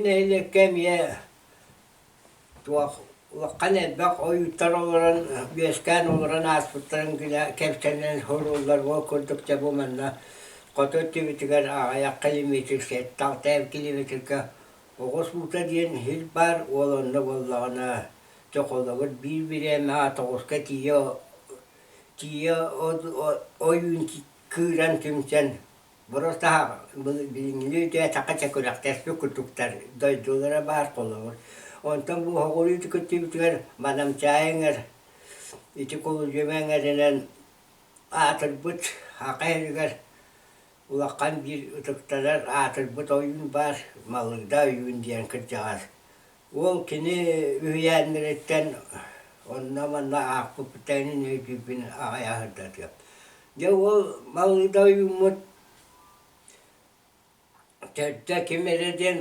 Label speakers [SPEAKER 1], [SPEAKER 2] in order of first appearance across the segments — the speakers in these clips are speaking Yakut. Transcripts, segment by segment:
[SPEAKER 1] нэһилиэккэ эмиэ туох улахан элбэх ойууттар олорон үөскээн олорон ааспыттарын гына кэпсэнэн суруйуллар ол курдук дьэ бу манна хоту өттүбүтүгэр аҕыйах километр сэттэ-алта километрга оҕус уута диэн сир баар уол онно буоллаҕына дьэ холобур биир бириэмэҕэ тоҕуска тиийэ тиийэ ойуун кыыран түмсэн Просто билиҥҥини өйдөөтөххө чэ күрэхтэспит курдуктар дойдулара баар холобур. Онтон бу оҕуруу көттүүбүтүгэр Мадамчаай эҥэр ити Кулудьума эҥэринэн аатырбыт Аха иһигэр улахан биир ытыктанар аатырбыт ойуун баар Малыыда ойуун диэн кырдьаҕас. Уол кини үһүйээннэриттэн онно-манна аахпыппыттан өйдүүрбүн аҕай аһырдатыам. Дьэ уол Малыыда ойууммут төрдө ким эрэ диэн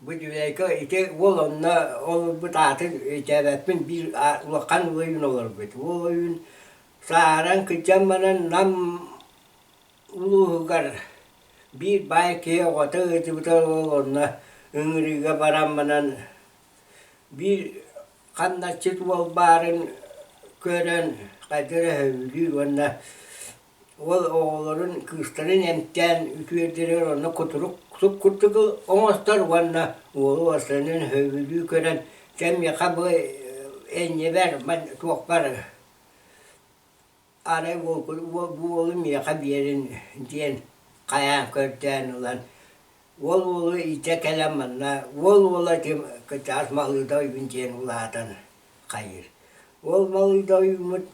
[SPEAKER 1] бу дьүлэйгэ ити уол онно олорбут аатын өйдөөбөппүн биир улахан ойуун олорбут. Уол ойуун сааһыран кырдьан баран Нам улууһугар биир баай киһи оҕото ыалдьыбыта ол онно ыҥырыыга баран баран биир ханначчыт уол баарын көрөн хайдах эрэ сөбүлүүр уонна уол оҕолорун кыыстарын эмтээн үтүөрдэригэр онно кутурук суп курдук оҥостор уонна уолу уостарынан сөбүлүү көрөн чэ миэхэ бу энньэбэр туохпар Арай бу уолу миэхэ биэрин диэн хайаан көрдөөн ылан уол уолу иитэ кэлэн манна уол уола ити кырдьаҕас Малыыда ойуун диэн улаатан хайыыр. Уол Малыыда ойууммут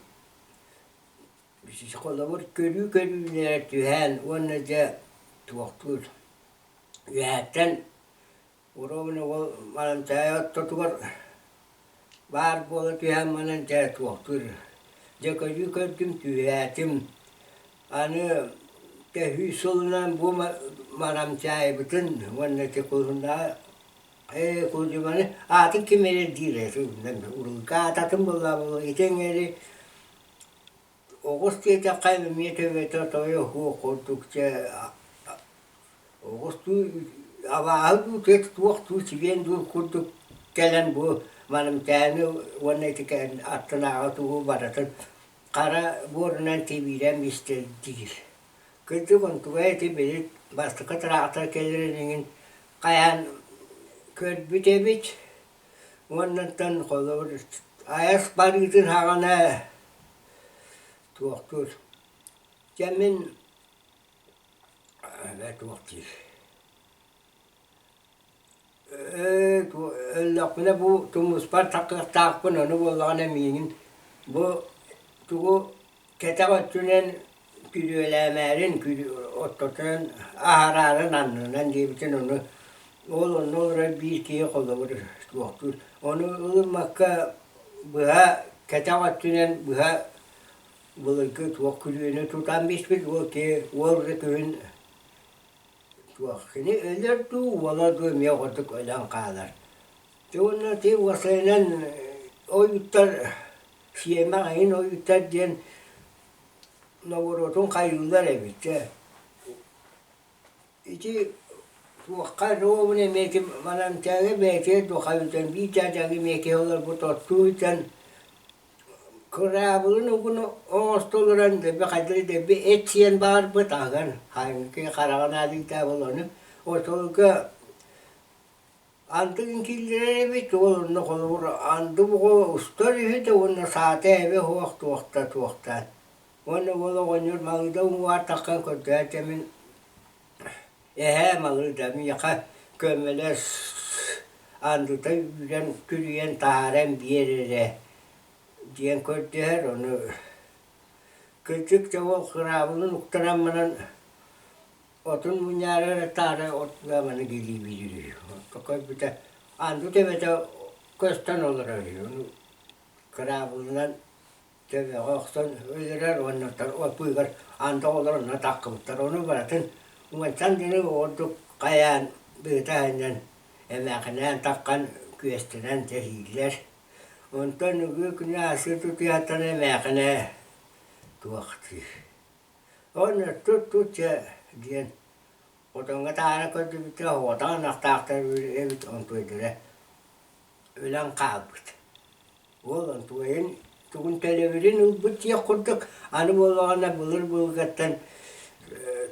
[SPEAKER 1] холобур көрүү көрүүнэ түһээн уонна дьэ туохтуур үөһэттэн Уруобуна уол Маранчаайы ортотугар баар буола түһэн баран дьэ туохтуур дьэ көрүү көрдүм түүрээтим аны төһүү сылынан бу Марамчаайыбытын уонна ити кулуннааҕы ээ кулдьуманы аатын ким эрэ диирэ урукку аататын буоллаҕа ити эҥэри Оҕус диэтэххэ эмиэ төбөтө тойо суох курдук чэ оҕус дуу абааһы дуу туох дуу сибиэн дуу курдук кэлэн бу Манымтээни уонна ити аттынааҕы тугу барытын хара буорунан тибиирэн истэр диир. Кырдьык онтуга ити били бастакы тыраахтар кэлэрин иҥин хайаан көрбүт эбит Уоннаттан холобур айас барыытын саҕана туохтуур дьэ мин туох диир өллөхпүнэ бу тумуспар тахсыахтаахпын ону буоллаҕына миигин бу тугу кэтэх өттүнэн күрүөлээмээрин ортотунан аһараарын аннынан диэбитин ону ол онно олорор биир киһи холобур туохтуур ону ылыммакка быһа кэтэх өттүнэн быһа былыргы туох күрүөнү тутан биспит уол киһи уол да күһүн туох кини өлөр дуу уола дуу эмиэ курдук өлөн хаалар дьэ уонна ити уопсайынан ойууттар сиэмэх эҥин ойууттар диэн ноҕуруотун хайыыллар эбит дьэ ити туохха ровно эмиэ ити Манамчааҥҥа бэйэтигэр духовитан биир дьаадьаҥы эмиэ киһи олорбут оттуу сылдьан кыраабылын угун оҥосто олорон дэлби хайдах дэлби эт сиэн баҕарбыт аһыгар хаһааҥҥы хараҕын аалыытаабыл ону оччолорго Андыгын киллэрэр эбит, ол онно холобур анды буҕа устар үһү да уонна саата эбэ суох туохта туохтаан. Уонна уол оҕонньор Малыыда уҥуоҕар тахсан көрдөөн мин эһээ Малыыда миэхэ көмөлөс андыта үүрэн күрүйэн таһааран биэр эрэ диэн көрдөһөр ону кырдьык да уол кыраабылын уктаран баран Отун мунньаары эрэ таара отуга маны килиибиир үһү. Көрбүтэ анды төбөтө көстөн олорор үһү. Ону кыраабылынан төбөҕө охсон өлөрөр уонна оппуйугар анды оҕолор онно таххыбыттар. Ону барытын уончан дьону ордук хайаан быыта аһынан эмээхинээн таххан күөстэнэн тэһииллэр. Онтон үгү күнү аасыы тутуйаттан эмээхинэ туох диир. Уонна тут-тут дьэ диэн Хотоҥҥо таһаара көрдүбүттэрэ оҕотох ынахтаахтар эбит онтуойдара өлөн хаалбыт. Уол онтуойун тугун төлөбүрүн ылбыт диэх курдук аны буоллаҕына былыр-былыргаттан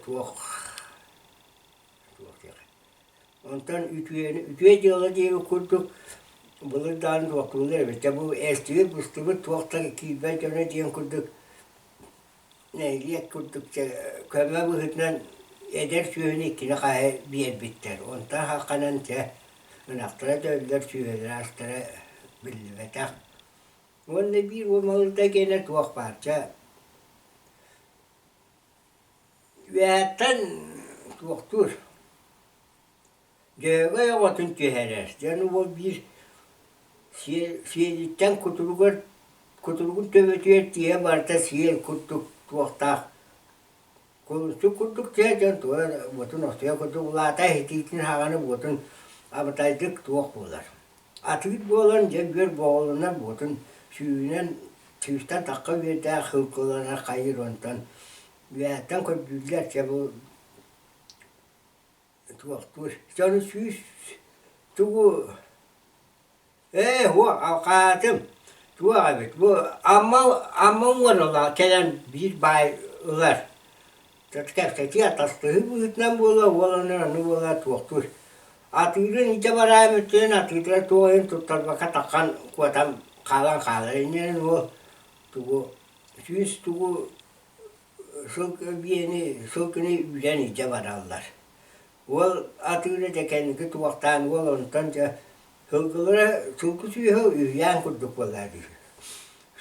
[SPEAKER 1] туох туох диэх Онтон үтүөнү үтүө дьыала диэбит курдук былыр даҕаны туохтууллар эбит. Дьэ бу эстибит, быстыбыт туох да киирбэт дьоно диэн курдук нэһилиэк курдук көмө быһыытынан эдэр сүөһүнү иккини хаһы биэрбиттэр. Онтон хахханан чэ ынахтара да өллөр, сүөһүлэрэ астара биллибэтэх. Уонна биир уомалыта киэнэ туох баар чэ Үөһэттэн туохтуур, Дьөһөгөй оҕотун түһэрэр, дьон уол биир сиэлиттэн кутуругар кутуругун төбөтүгэр тиийэ барыта сиэл курдук туохтаах кулунчук курдук тиһэ дьон туора буотун остуйа курдук улаата иһитиитин хаҕаны буотун абытайдык туох буолар. Атыыр буолан дьэ бүөр боҕолунар буотун сүүһүнэн сүүстэн тахха үөрдээх сылгыланар хайыыр онтон үөһэттэн көрдүүллэр чэ бу туохтуур дьону сүүс тугу ээ уо алҕаатым туох эбит бу Амма Амма уҥуор кэлэн биир баай ылар кэпсэтии атастаһыы быһыытынан буолуо уоланар аны буола туохтуур Атыырын илдьэ бараайым өттүнэн атыытыгар туох иһин туттарбакка таххан куотан хаалан хаалар. Иннинэн уол тугу 100 тугу сыл биэни сылгыны үүрэн илдьэ бараллар. Уол атыыра дьэ кэнники туохтаан уол онтон дьэ сылгылара сылгы сүөһү үһүйээн курдук буолла дии.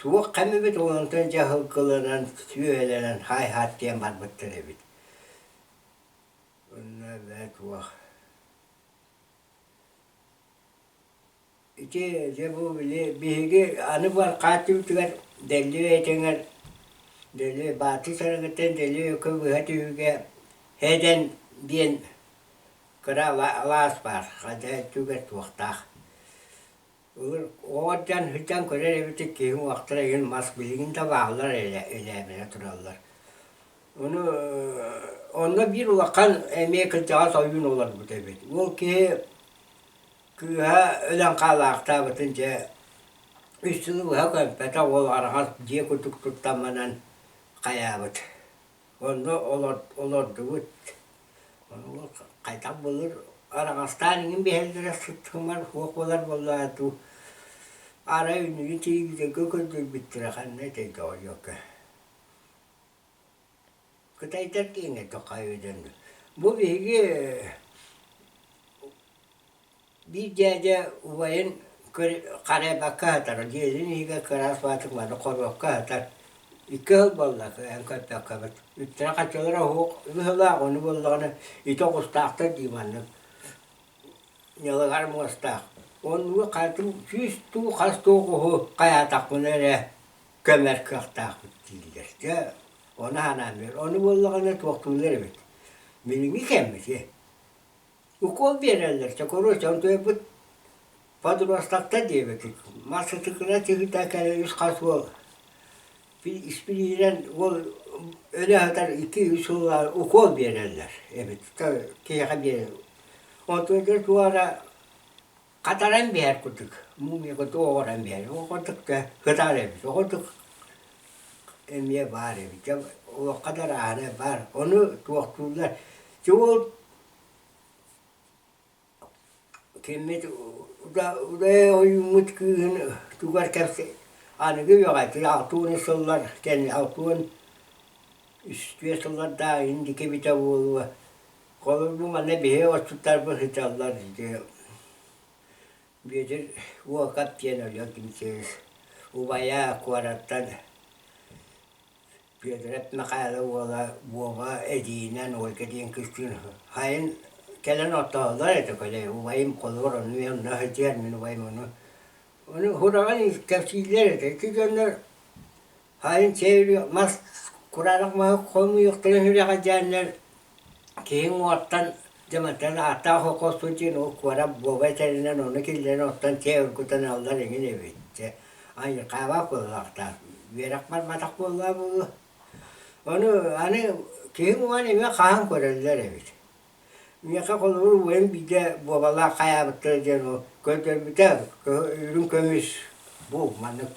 [SPEAKER 1] Суох кэм эбит ол онтон дьэ сылгыланан сүөһүлэнэн һай-һаат диэн барбыттар эбит. Онно эбээ туох Ити дьэ бу били биһиги аны бархааттыбытыгар Дэллиэ этиҥэр Дэллиэ Баатыр сарыгыттан Дэллиэ өкө быһа түһүүгэ Һэдэн диэн кыра алаас баар хадьа өттүгэр туохтаах Былыр оҕо сылдьан сылдьан көрөр эбитик киһи уҥуохтара игин мас билигин да бааллар элээмэнэ тураллар. Ону онно биир улахан эмиэ кырдьаҕас ойуун олорбут эбит. Ол киһи кыыһа өлөн хаалаахтаабытын дьэ үс сылы быһа көмпөтөх уол араҕас дьиэ курдук туттан манан хайаабыт. Онно олордубут. Ону хайдах былыр араҥастаан иҥин биһэллэрэ сыттымар суох буолар буоллаҕа дуу. Арай үнүрүүн телевизорга көрдөрбүттэрэ ханна этэй доҕордьуокка. Кытайдар диэҥҥэ тоххайыдын. Бу биһиги Биир дьээдьэ убайын харайбакка сытар, дьиэтин иһигэр кыраас баатык маны хоруопка сытар. Икки сыл буолла кыайан көрбөккөбүт. Үптэрэ-харчылара суох быһыылаах, ону буоллаҕына ити оҕустаахтар дии маннык ньалыгар муостаах. Оннугу хантым сүүс дуу хас дуу оҕуһу хайаатахпына эрэ көмөр кыахтаахпыт дииллэр. Дьэ, ону санаан биэр. Ону буоллаҕына туохтууллар эбит. Билиҥҥи кэммит Укол биэрэллэр, чокуруй чонтуйбут подростактар диэбитик. Массытыкына тыһыта кэлэ үс хас уол испириинэн уол өлө сытар икки-үс сыллаах укол биэрэллэр эбит. Киһиэхэ биэрэр. Онтуйдар туора хатаран биһэр курдук. Мумия курдук оҕорон биһэр. Ол курдук да сытар эбит. Ол курдук эмиэ баар эбит. Дьэ олоххо да арааһына баар. Ону туохтууллар. Чуол Киммит удаа ойууммут кыыһын тугар кэпсэ аныгы үйэҕэ 60 сыллар кэннэ 63 сыллардаах индики эбитэ буолуо. Холобур бу манна биһи отчуттарбыт сылдьаллар ити Бүөтүр Уокап диэн Өлөөн Тимчиэс убайа куораттан Федоров Михайло уола Вова эдьиийинэн Ольга диэн кыыстыын сайын кэлэн оттоһоллор этэ кэлэ убайым холобур ону онно сылдьыар мин убайым ону ону сураҕын кэпсииллэр этэ ити дьоннор сайын чэй мас кураанах маһы хомуйуохтарын сүрэҕэлдьээннэр киһиҥ уоттан дьэ мантан ааттаах холкуоспут диэн ол куорат Вова этэринэн ону киллэрэн оттон чэй оргутан ылаллар эҥин эбит дьэ айылҕаабат буоллахтаах үөрэх барбатах буоллаҕа буолуо. Ону аны киһи уҥан эмиэ хаһан көрөллөр эбит. Миэхэ холобур убайым биирдэ буобалаах хайаабыттара диэн ол көрдөрбүтэ үрүҥ көмүс бу маннык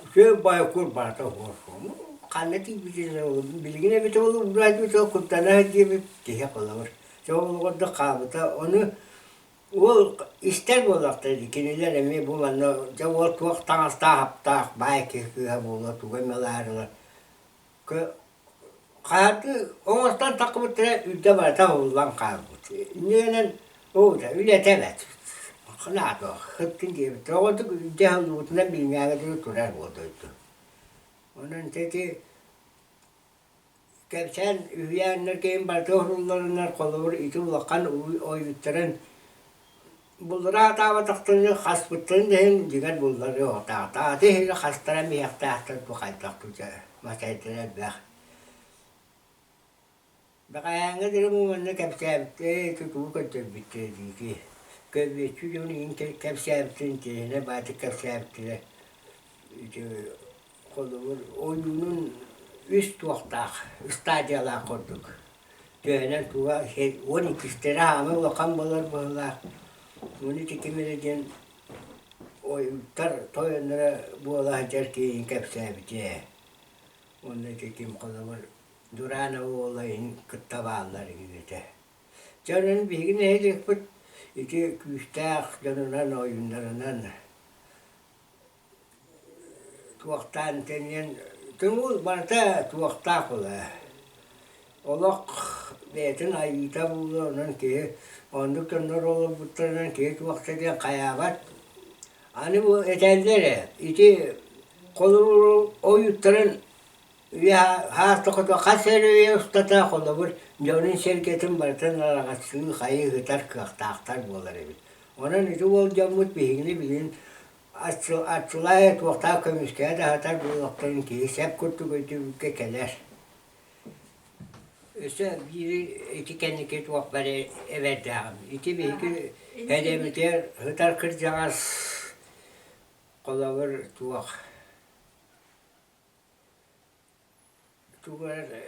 [SPEAKER 1] үчүгэй байкур барыта уһуор ханна тиийбитин билигин эбитэ буолуо убаайбыт куттана диэбит киһи холобур дьэ ол курдук хаалбыта ону уол истэр буоллахтара дии кинилэр эмиэ бу манна дьэ уол туох таҥастаах аптаах баай киһи кыыһа буолуо тугу эмэ ылаарылар Хаһыаты оҥостон таххыбыттара үрдэ барыта уһуллан хаалбыт. Инньэ уута үлэтэ эбэт. Наадох сыттын диэбиттэр. Оҕотук үрдэ уһуллубутунан билиҥҥээҥҥэ дылы турар буо дойду. Онон ити кэпсээн үһүйээннэр киһим барыта уһулларынар холобур ити улахан ойууттарын Буллара сатаабатахтарына хаспыттарын да иһин дьиҥэр булларыахтаахтар. Аты иһигэр хастаран иһиэхтээхтэр бу хайдах тутэ матайдара элбэх. Бэҕэһээҥҥи дылы манна кэпсээбиттэрэ тутуу көрдөрбүттэрэ диики. Көрбүөччү дьон иһин кэпсээбиттэрин интэриэһинэй баайдык кэпсээбиттэрэ. Ити холобур ойуунун үс туохтаах стадиялаах курдук. Төһөнөн туга 12-стэрэ аамай улахан буолар быһыылаах. Ону ити ким эрэ диэн ойууттар тойонноро буола сылдьар киһини кэпсээбитэ. Уонна ити ким холобур Дуранова уола иһин кытта бааллар игин этэ. Дьэ онон биһиги нэһилиэкпит ити күүстээх дьонунан ойууннарынан Туохтаан тэнийэн тымыр барыта туохтаах буолар. Олох бэйэтин айыыта буолуо, онон киһи оннук дьоннор олорбуттарынан киһи туох да диэн хайаабат. Аны бу этэллэр ээ, ити холобур ойууттарын үйэ хаас хас эрэ үйэ устата холобур дьонун-сэргэтин барытын араҥаччылыы хайыы ыытар кыахтаахтар буолар эбит. Онон ити уол дьоммут биһигини билигин Аччылаайа туохтаах көмүскэһэ да сатар буолуохтарын киһи сөп курдук өйдөбүлгэ кэлэр. Өссө биири ити кэнники туох бары эбэрдээҕим. Ити биһиги эдэбитигэр сытар кырдьаҕас холобур туох Тугу эрэ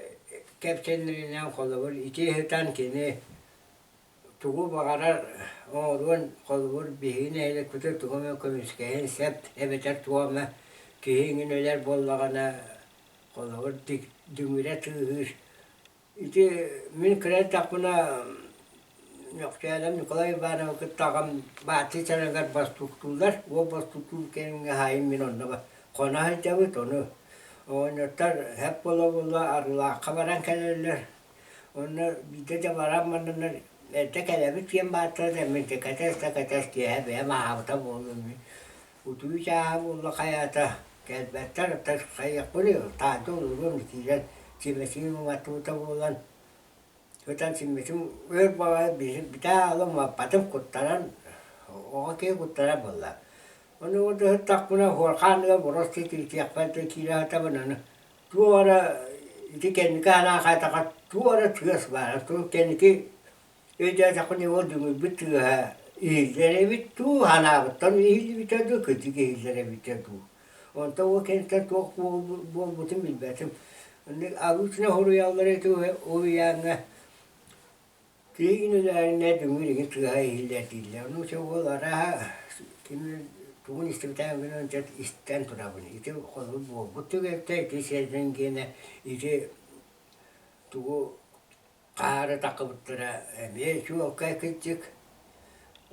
[SPEAKER 1] кэпсэнэринэн холобур ити сытан кини тугу баҕарар оҥоруон холобур биһиги нэһилиэкпитин тугу эмэ көмүскэһиэн сөп эбэтэр туох эмэ киһи иҥин өлөр буоллаҕына холобур дүҥүрэ тыаһыыр Ити мин кыра эрдэхпинэ Ньохчоонов Николай Ивановы кытта аҕам бааттыы чараҥар бостууктууллар. Уол бостууктуур кэмҥэ аайы мин онно хоно сылдьабыт. Ону оҕонньоттор һэп буола-буола Арыылаахха баран кэлэллэр. Онно биирдэ да баран маннанар эрдэ кэлэбит диэн бааттара да мин кэтэс да кэтэс киэһэ бэйэм аһаабыта буоллум. Утуйуу чааһа буолла хайаата кэлбэттэр оттон хайыахпыный таата олоруом киирэн симэсиим уматтыбыта буолан ытан симмитим өр баҕайы бүтээ аала умаппатым куттанан оҕо киһи куттанар буолла ону сыттахпына хуорхааныга борос тиитиэхпэр да киирэ сатабын аны туох эрэ ити кэнники санаа хайтаха туох эрэ тыас баара туох кэнники Өйдөөтөххүнэ ол дүҥүрбүт тыаһа иһиллэр эбит дуу, санаабыттан иһиллибитэ дуу, кырдьык иһиллэр эбитэ дуу. Онтон ол кэнниттэн туох буолбутун билбэтим. Обычно суруйаллар ити уһуйааҥҥа тииҥ үлээринэ дүҥүр игин тыаһа иһиллэр дииллэр. Ону ити уол арааһа кими тугун истибитэҕин гынан дьэ истэн турабын. Ити холобур буолбут түгэнтэ ити сиэринэн гиэнэ ити тугу Хаары таххыбыттара эмиэ чуолкай кырдьык.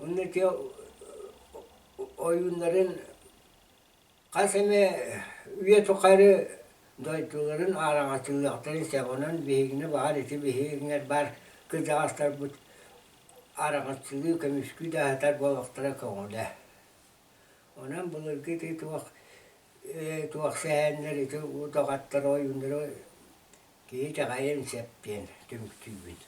[SPEAKER 1] Онно ити ойууннарын хас эмэ үйэ тухары дойдуларын араҥаччылыахтарын сөп. Онон биһигини баҕар ити биһиги баар кырдьаҕастарбыт араҥаччылыы көмүскүү да сытар буолуохтара көҥүлэ. Онон былыргы ити туох туох сэһэннэр ити удаҕаттар ойууннары Киһи итэҕэйиэн сөп диэн түмүктүүбүн.